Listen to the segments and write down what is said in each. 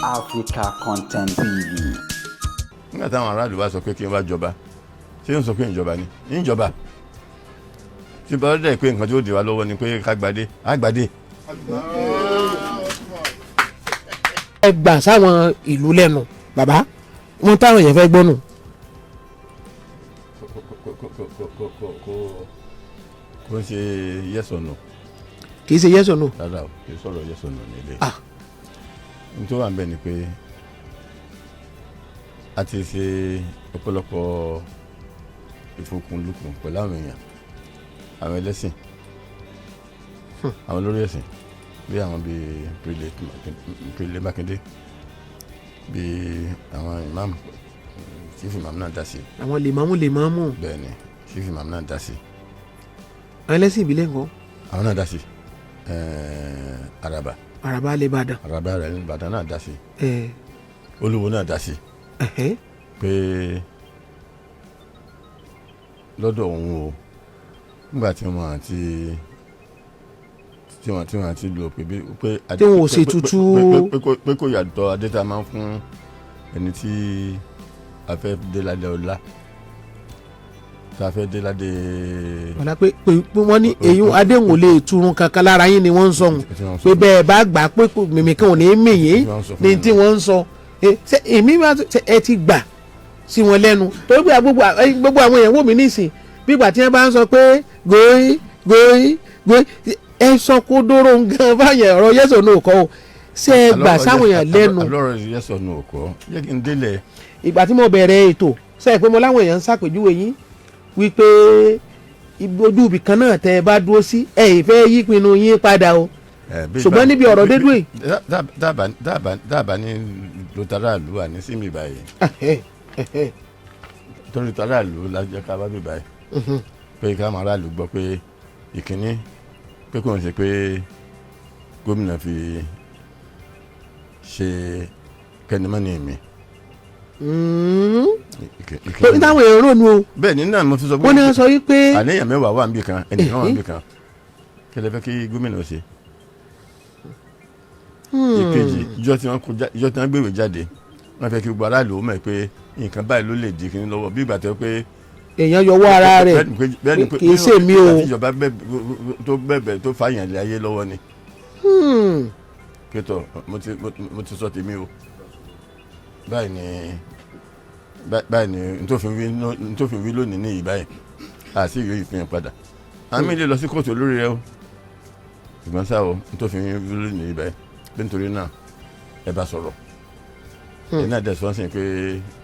Africa Content TV. Nígbà táwọn aráàlú bá sọ pé kí n wá jọba, ṣé ń sọ pé ìjọba ni ìjọba tí bá dẹ̀ pé nǹkan tí ó dì wá lọ́wọ́ ni pé ká gbadé, á gbadé. Ẹ gbà sáwọn ìlú lẹ́nu, bàbá, wọn táwọn èèyàn fẹ́ gbọ́ nù. Kò ń ṣe yes or no. Kì í ṣe yes or no. Rárá o, kì í sọ̀rọ̀ yes or no nílé. Ah. N tó wà ń bẹ̀ ni pé a ti ṣe ọ̀pọ̀lọpọ̀ ìfikùnlukùn pẹ̀lú àwọn èèyàn, àwọn ẹlẹ́sìn, àwọn olórí ẹ̀sìn, bí àwọn bíi Prelate Mákindé, bíi àwọn imam, chief imam náà dá sí. Àwọn lèmọ́mù lèmọ́mù. Bẹ́ẹ̀ ni, chief imam náà dá sí. Àwọn ẹlẹ́sìn ìbílẹ̀ ńkọ́? Àwọn náà dá sí. Araba. Àràbà lè bàdàn. Araba rẹ̀ ní Ìbàdàn náà dá sí. Ẹ. Olúwo náà dá sí. Pé lọ́dọ̀ òun o, nígbà tí wọ́n àti tí wọ́n àti lò pé pé Tí wọn ò ṣe tutù. Pé kò yàtọ̀ adé tá a máa ń fún ẹni tí a fẹ́ dé ládé ọlá, tá a fẹ́ dé ládé. Wọ́n pé wọ́n ní èyí adéhùn ò lè turun kankan lára yín ni wọ́n ń sọ hùn Tí wọ́n sọ pé bẹ́ẹ̀ bá gbà pé mímì kan ò ní í mì yín Tí wọ́n sọ fún ní mi. tí wọ́n ń sọ. Ṣé èmi wá ṣe ẹ ti gbà sí wọn lẹ́nu? Torí pé gbogbo àwọn èèyàn wò mí nísìn bí ìgbà tí wọ́n bá ń sọ pé gòí gòí gòí, ẹ sọ kó dóró gan báyẹn. Ọ̀rọ̀ yes or no kọ́ o, ṣé ẹ gbà sáwọn èèyàn lẹ́nu? Àlọ́rọ̀ yes or no kọ́, yẹ kí n délẹ̀. Ìgbà tí mo bẹ̀rẹ̀ ètò, ṣe é pé mo láwọn èèyàn ń ṣàpèjúwe yín wípé ojú ibì kan náà tẹ́ ẹ bá dúró sí, ẹ ì fẹ́ yí pinnu yín padà o, ṣùgbọ́n níbi ọ̀rọ̀ dé dúró yìí. Dábàá ní lótàràlú wà ní sími báyìí, torí tàràlú la jẹ́ ká bá bí báyìí, pé ká máa ráàlú gbọ́ pé ìkíní pé kò ń ṣe pé gómìnà fi ṣe kẹ́nìmọ́nì mi. Torí táwọn èèyàn rò nu o. Bẹ́ẹ̀ ni náà mo fi sọ pé Wọ́n ní wọ́n sọ wípé àníyàn 10 wà níbì kan, ẹnìkan wà níbì kan, kí lè fẹ́ kí gómìnà ṣe? Ìkejì, ìjọ tí wọ́n gbèwé jáde, wọ́n fẹ́ kí gbogbo aráàlú ó mọ̀ pé nǹkan báyìí ló lè di kíní lọ́wọ́, bí ìgbà tó pé èèyàn yọwọ́ ara rẹ̀, bẹ́ẹ̀ ni kì í ṣe mí o. Ìgbà tí ìjọba tó bẹ̀bẹ̀ tó fàyàn lé ayé lọ́wọ́ ni kétọ̀ mo ti sọ tèmi o, báyìí ni, báyìí ni ntòfin wí lónìí ní ìyí báyìí, àti ìyó ìfihàn padà àmì lè lọ sí kóòtù olórí rẹ o, ìgbọ́n sá o, ntòfin wí lónìí yìí báyìí pé nítorí náà ẹ bá sọ̀rọ̀ ẹ náà dẹ̀ sọ́nsìn pé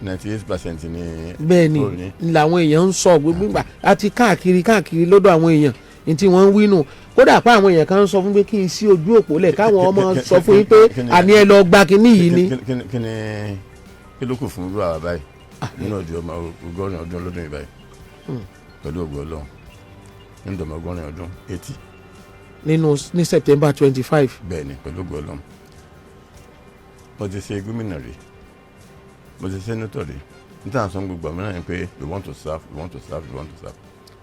98% ni. Bẹ́ẹ̀ ni làwọn èèyàn ń sọ gbogbo ìgbà àti káàkiri káàkiri lọ́dọ̀ àwọn èèyàn ní tí wọ́n ń wí nù. Kódà pa àwọn èèyàn kan ń sọ fún pé kí n sí ojú òpó lẹ̀, káwọn ọmọ sọ fún yín pé àní ẹ lọ gba kínní yìí ni. Kí ni kí ló kù fún irú àwa báyìí nínú ọdún ọmọ 80 ọdún lọ́dún yìí báyìí? Pẹ̀lú ògo Ọlọ́run, nínú ọmọ 80 ọdún, 80. Nínú ní September 25. Bẹ́ẹ̀ ni, pẹ̀lú ògo Ọlọ́run. Mo ti ṣe gómìnà rí, mo ti ṣe senator rí. Níta sọ gbogbo àmì náà ni pé we want to serve, we want to serve, we want to serve.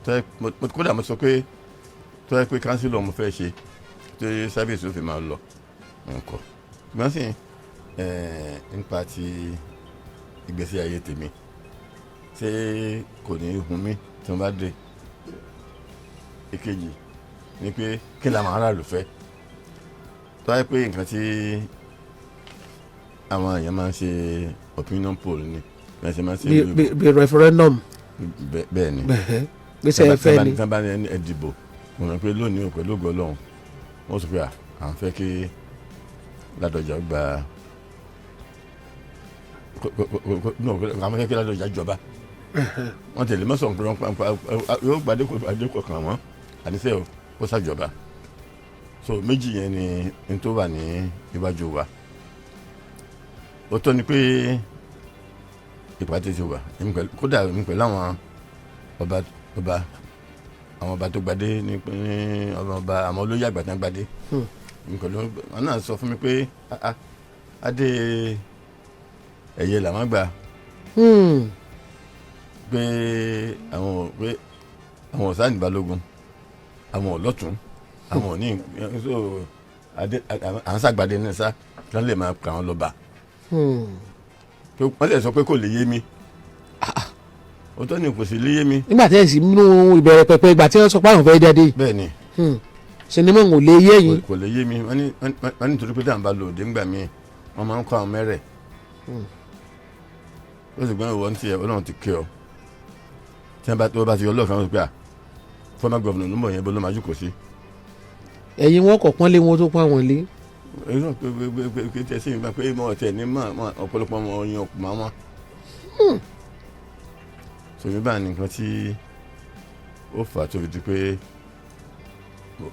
Tọ́ ẹ kódà mo sọ pé tọ́ ẹ pé councillor mo fẹ́ ṣe tó service ó fi máa lọ nǹkan, ṣùgbọ́n sì nípa ti ìgbésí ayé tèmi, ṣé kò ní í hun mí tí wọ́n bá dé? Ìkejì ni pé kí làwọn aráàlú fẹ́? Tó wáyé pé nǹkan tí àwọn èèyàn máa ń ṣe opinion poll ni bí wọ́n ṣe máa ń ṣe bí ìlú bí referendum. Bẹ́ẹ̀ ni. Gbèsè ẹ fẹ́ ni. Tí wọ́n bá ní ẹ dìbò, mo rò pé lónìí ò, pẹ̀lú ògo Ọlọ́run, wọ́n sọ pé à ń fẹ́ kí Ládọjà gba no, àwọn fẹ́ kí Ládọjà jọba. Wọ́n tẹ̀lé mọ́sàn-án pé wọ́n pa yóò gbadé kó gbadé kó kàn wọ́n, àníṣe o, kó ṣàjọba. So méjì yẹn ni n tó wà ní iwájú wa. Ó tọ́ ni pé ìpàdé ti wà. Kódà èmi pẹ̀lú àwọn ọba ọba, àwọn ọba tó gbadé ní ọba, àwọn olóyè àgbà tán gbadé, èmi pẹ̀lú wọn náà sọ fún mi pé ah, ah, adé ẹ̀yẹ làwọn gbà, pé àwọn, pé àwọn ọ̀sán ní balógun, àwọn ọ̀lọ́tún, àwọn òní, so adé à ń sàgbàdé ní sá kí wọ́n lè máa kà wọ́n lọ́ba. Pé wọ́n lè sọ pé kò lè yé mi. Òótọ́ ni, kò sì lè yé mi. Nígbà tí ẹ̀ sì nínú ìbẹ̀rẹ̀ pẹ̀pẹ̀, ìgbà tí wọ́n sọ pé àwọn fẹ́ jáde, Bẹ́ẹ̀ ni. Sinimá ò lè yé yín. Kò lè yé mi. Wọ́n ní nítorí pé táwọn bá lò dé ńgbà míì, wọ́n máa ń kọ́ àwọn mẹ́rẹ̀. Ó sì gbọ́n ìwọ ní tiẹ̀, Ọlọ́run ti kẹ́ ọ. Tí wọ́n bá tó bá ti yọ ọlọ́ọ̀kan, wọ́n sọ pé à, former governor ló mọ̀ yẹn, bó ló máa jókòó sí. Ẹ̀yin wọn kọ̀ pọ́nlé wọn tó pọ́n àwọn lé. Èyí náà pé tẹ sí ìgbà pé mọ ọtẹ ní mọ ọ̀pọ̀lọpọ̀ ọmọ oyin ọ̀pọ̀ máa wọn. Sọmi báà ní nǹkan tí ó fà á tó fi di pé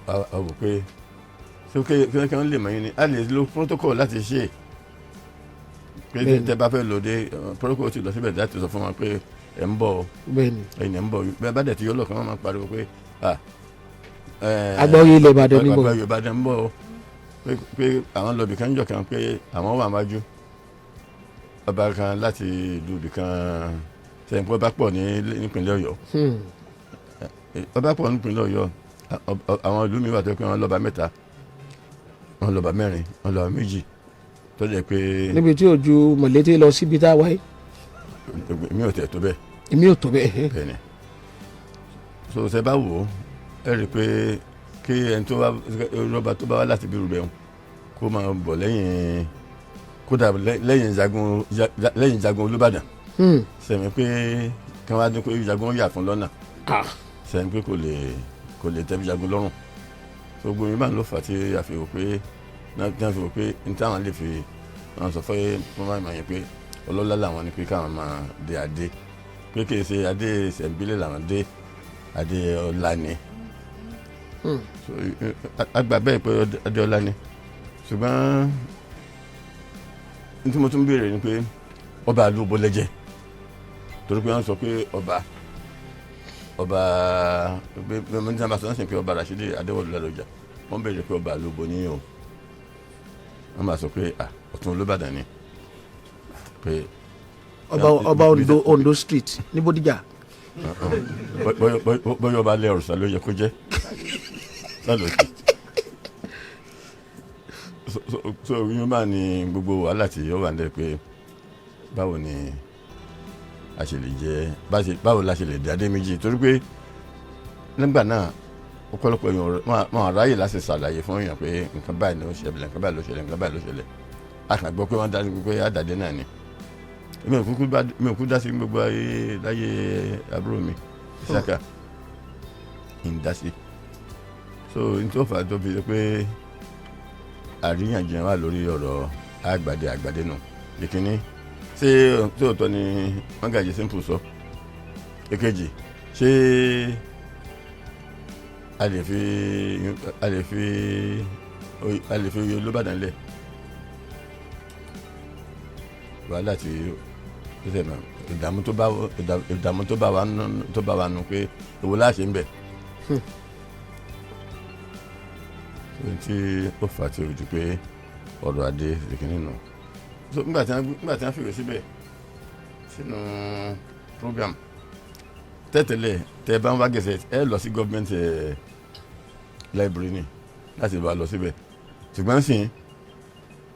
a wò pé ṣé kí wọ́n lè mọ̀ yín ni a lè lo protocol láti ṣe pé tẹ bá fẹ́ lò dé, protocol ti lọ síbẹ̀ láti sọ fún wọn pé ẹ̀ ń bọ̀ o, ẹ̀yin ẹ̀ ń bọ̀. Bẹ́ẹ̀ bá dẹ̀ ti yọ lọ́kàn, wọn máa pariwo pé ah, Agbáyé ilẹ̀ Ìbàdàn níbọ̀. Agbáyé Ìbàdàn ń bọ̀ o, pé àwọn lọ ibìkan jọ kan, pé àwọn wà wájú ọba kan láti ìlú ibìkan sẹ́yìn, pé ọba pọ̀ ní nípínlẹ̀ Ọ̀yọ́. Ọba pọ̀ nípínlẹ̀ Ọ̀yọ́. Àwọn ìlú mi wà tó pé wọ́n lọ́ba mẹ́ta, wọ́n lọ́ba mẹ́rin, wọ́n lọ́ba méjì, tó jẹ́ pé Níbi tí ojú mọ̀lété lọ síbi tá a wáyé. Mi ò tẹ̀ tó bẹ́ẹ̀. Èmi ò tó bẹ́ẹ̀. Bẹ́ẹ̀ ni. So ṣe bá wò ó, ẹ rí i pé kí ẹni tó bá rọba tó bá wá láti bírú bẹ́ẹ̀ kó máa bọ̀ lẹ́yìn, kódà lẹ́yìn jagun Olúbàdàn, sẹ̀mi pé kí wọ́n á dín pé jagun yà fún lọ́nà, sẹ̀mi pé kò lè tẹ́bi jagun lọ́rùn. So gbogbo mi bá ń lò fà tí a fi wò pé náà, tí wọ́n fi wò pé n táwọn lè fi wọ́n sọ fún wọ́n máa yẹn pé ọlọ́lá làwọn ni, pé káwọn máa dé adé, pé kì í ṣe adé ìṣẹ̀ǹbílẹ̀ làwọn dé, adé ọlá ni. So àgbà bẹ́ẹ̀ pé adé ọlá ni, ṣùgbọ́n n tí mo tún béèrè ni pé ọba àlú bó lẹ́jẹ̀, torí pé wọ́n sọ pé ọba pé mo ní sábà sọ wọ́n sì pé ọba Rashidi Adéwọ̀lú Ládọjà. Wọ́n béèrè pé ọba àlú bo ní o, wọ́n bá sọ pé ah, Ọ̀tún Olúbàdàn ni pé Ọba Ondo Street ní Bódìjà. Bóyá ọba alẹ́ ọ̀rùsà ló yẹ kó jẹ́ lálòkè. So yín bá ní gbogbo wàhálà tí ó wà ní pé báwo ni a ṣe lè jẹ, báwo la ṣe lè dé adé méjì, torí pé nígbà náà ọ̀pọ̀lọpọ̀ èèyàn wọn ráyè láti ṣàlàyé fún èèyàn pé nǹkan báyìí ló ṣẹlẹ̀, nǹkan báyìí ló ṣẹlẹ̀, nǹkan báyìí ló ṣẹlẹ̀. A kàn gbọ́ pé wọ́n dá pé àdàdé náà ni. Èmi ò kú dá sí gbogbo ayé láyé àbúrò mi Ìsàkà ń dá sí. So n tó fà á tó fi ṣe pé àríyànjiyàn wà lórí ọ̀rọ̀ àgbàdé nù. Ìkíní, ṣé tóòtọ́ ni Mọ́gàjí Simple sọ? Èkejì, ṣé a lè fi oyè Olúbàdàn lẹ̀? Wàhálà tí ó ṣe mọ ìdààmú tó bá wa nù pé èwo láṣẹ ń bẹ̀. Ohun tí ó fà á tí o jù pé ọ̀rọ̀ adé ìkíní nù. So nígbà tí wọ́n fìwé síbẹ̀ sínú program tẹ́tẹ̀lẹ̀, tẹ́ bá ń wá gazette, ẹ lọ sí government library ni láti wá lọ síbẹ̀, ṣùgbọ́n sì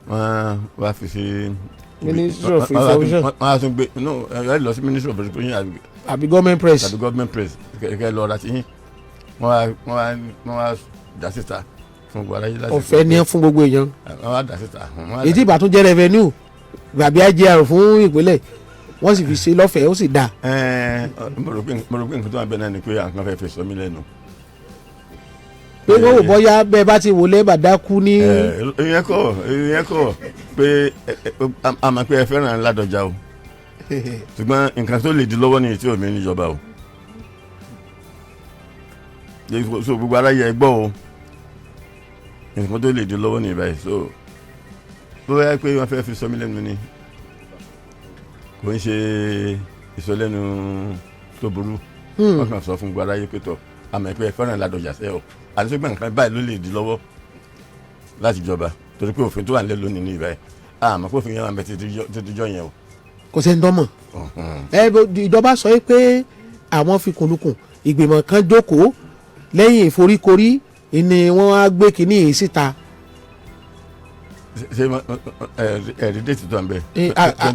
wọ́n wá fi sí Ministry of Information. Wọ́n á tún gbé no, ẹ lọ sí Ministry of Information àbí government press. Tàbí government press kẹ lọ ra ti yín. Wọ́n wá dá síta fún gbogbo aráyé láti Ọ̀fẹ́ ni fún gbogbo èèyàn. Wọ́n wá dá síta. Wọ́n wá Èyí tí ìbátan jẹ́ revenue gbàbí IGR fún ìpínlẹ̀, wọ́n sì fi ṣe lọ́fẹ̀ẹ́, ó sì dáa. Ẹ mo rò pé nǹkan tó wà bẹ́ẹ̀ náà ni pé àwọn kan fẹ́ fi sọ mí lẹ́nu. Pé wọ́n wò bọ́yá bẹ́ẹ̀ bá ti wọlé bàdá kú ní. Ẹ ìyẹn kọ́ pé a mọ̀ pé ẹ fẹ́ràn Ládọjà o, ṣùgbọ́n nǹkan tó lè di lọ́wọ́ ní tí omi níjọba o. So gbogbo aráyé ẹ gbọ́ o, nǹkan tó lè di lọ́wọ́ ní ìbáyìí. So bóyá pé wọ́n fẹ́ fi sọ mí lẹ́nu ni, kò ń ṣe ìsọlẹ́nu tó burú. Wọ́n kàn sọ fún gbogbo aráyé pé tọ́ àmọ́ pé ẹ fẹ́ràn Ládọjà sẹ́ o, àti sọ́gbà nǹkan báyìí ló lè di lọ́wọ́ láti jọba, torí pé òfin tó wà nílẹ̀ lónìí ní ìbáyìí, àmọ́ pé òfin yẹn wà ń bẹ títí jọ yẹn o. Kò sẹ́ni tó mọ̀. Ẹ ìjọba sọ pé àwọn fi kùnlùkùn, ìgbìmọ̀ kan jókòó, lẹ́yìn ìforíkorí ni wọ́n á gbé kínní yìí síta. Ṣé ẹ̀rí date tó ń bẹ̀? Eh, ah, ah.